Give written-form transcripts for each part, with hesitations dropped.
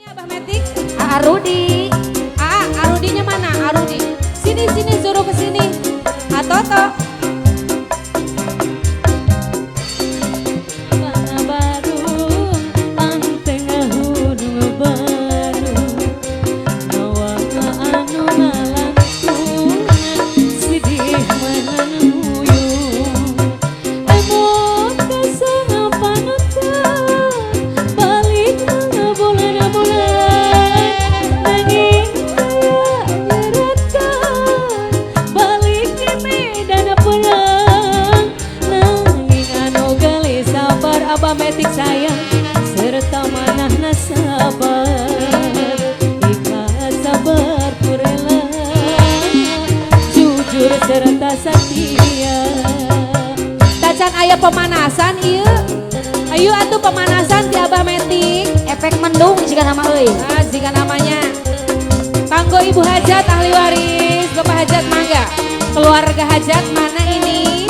Ini Abah Metik. Aa Rudi. Aa, Arudinya mana? Arudi. Sini sini, suruh ke sini. Atoto. Metik sayang serta manahna sabar, ikhlas sabar ku rela, jujur serta setia. Tacan aya pemanasan ieu. Ayo atuh pemanasan ti Abah Metik. Efek mendung jika nama euy. Nah, jika namanya. Kanggo Ibu Hajat ahli waris, Bapak Hajat mangga. Keluarga Hajat mana ini?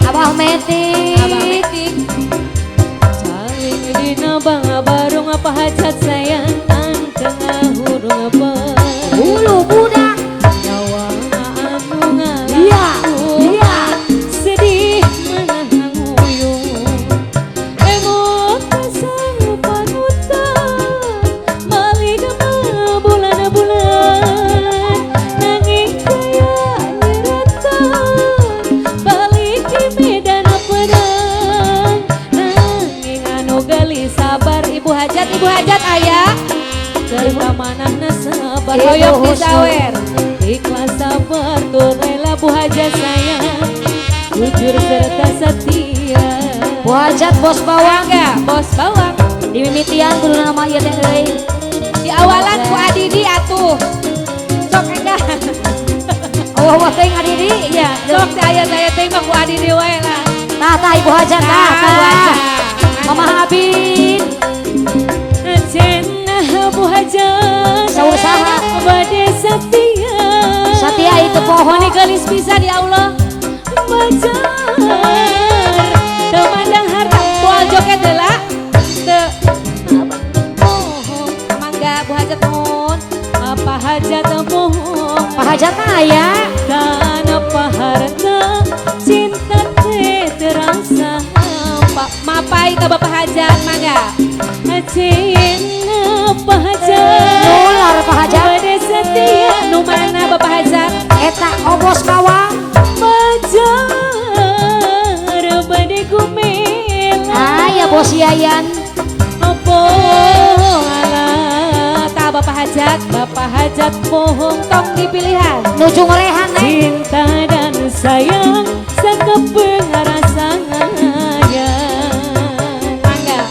Abah Metik. Abah Metik. Saling dina bang barung apa hajat sayang antengah hurung apa. Bulu budak. Nyawa anu ngalang. Iya, iya. Sedih manah nguyung. Emot kasang panutan. Balik bulan-bulan. Nanging kaya nyeratan. Balik di medan pedang. Nanging anu gelis sabar Ibu Hajat, Ibu Hajat aya. Serta manahna sabar. Hoyong disawer. Ikhlas sabar tur rela Bu Hajat sayang, jujur serta setia. Bu Hajat bos bawang. Mangga, bos bawang. Di mimitian kudu nama ieu teh euy. Di awalan ku Adidi atuh. Sok enggak. Oh, wah teuing Adidi Iya, sok teh aya saya teh mah ku Adidi wae lah. Tah tah Ibu Hajat tah Tah, Bu tah. Hajat. Mama Habib. Cenah Bu Hajat Saur saha? Bade setia. Satia itu pohon. Mani geulis pisan ya Allah. Bajar Teu mandang harta, moal joget heula. Teu. Bohong. Mangga Bu Hajat nuhun. Apa hajat bohong. Pak Hajat mah aya. Tanpa harta cinta teh terasa hampa. Mapai ka Bapak Hajat mangga. Cenah Pak Hajat Nular Pak Hajat. Bade setia. Nu mana Bapak Hajat? Eta obos bawang. Bajar bade gumela. Aya bos Yayan. Apa alah Tah Bapak Hajat, Bapak Hajat bohong. Tong dipilihan. Nuju ngorehan neng. Cinta dan sayang sakepeung rasanya. Mangga.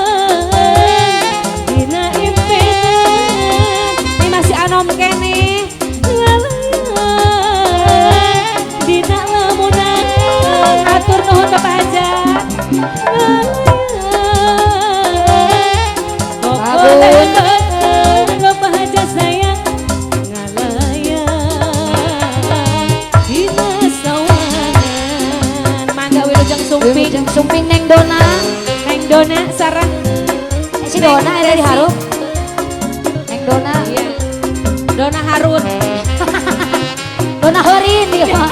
Ngalayan dina impenan. Ini masih anom keneh. Ngalayan dina lamunan. Atur nuhun Bapak Hajat. Ngalayan Babun. Bapak Hajat sayang. Ngalayan dina sawangan. Mangga wilujeng sumping. Wilujeng sumping Neng Dona. Neng Dona sareng Si Dona ada di Harum. Neng Dona. Iya. Dona Harun. Dona Horin dia mah.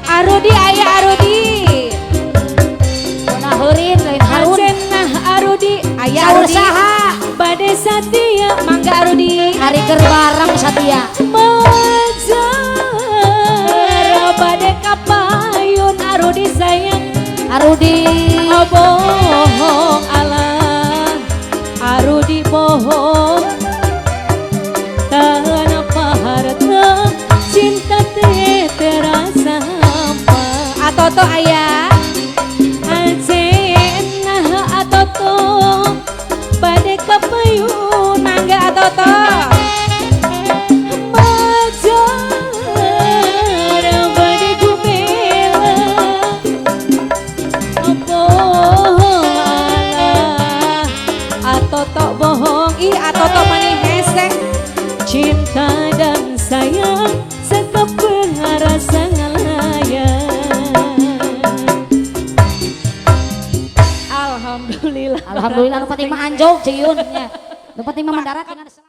Arudi aya Arudi. Dona Horin lain Harun. Acenah Arudi Aya Saur Arudi. saha? Bade satia. Mangga Arudi. Hari keur bareng satia. Majar bade kapayun Arudi sayang. Arudi. Oh bohong alah Arudi bohong. Tanpa harta cinta teh terasa hampa. Atoto aya. Acenah atoto bade kapayun. Mangga Atoto. Majar bade gumela. Bohong alah Atoto bohong. Ih Atoto mani hese. Cinta dan sayang sakepeung rasa ngalayan. Alhamdulillah. Alhamdulillah, nu penting mah anjog Ciyun nya. Nu penting mah mendarat dengan selamat.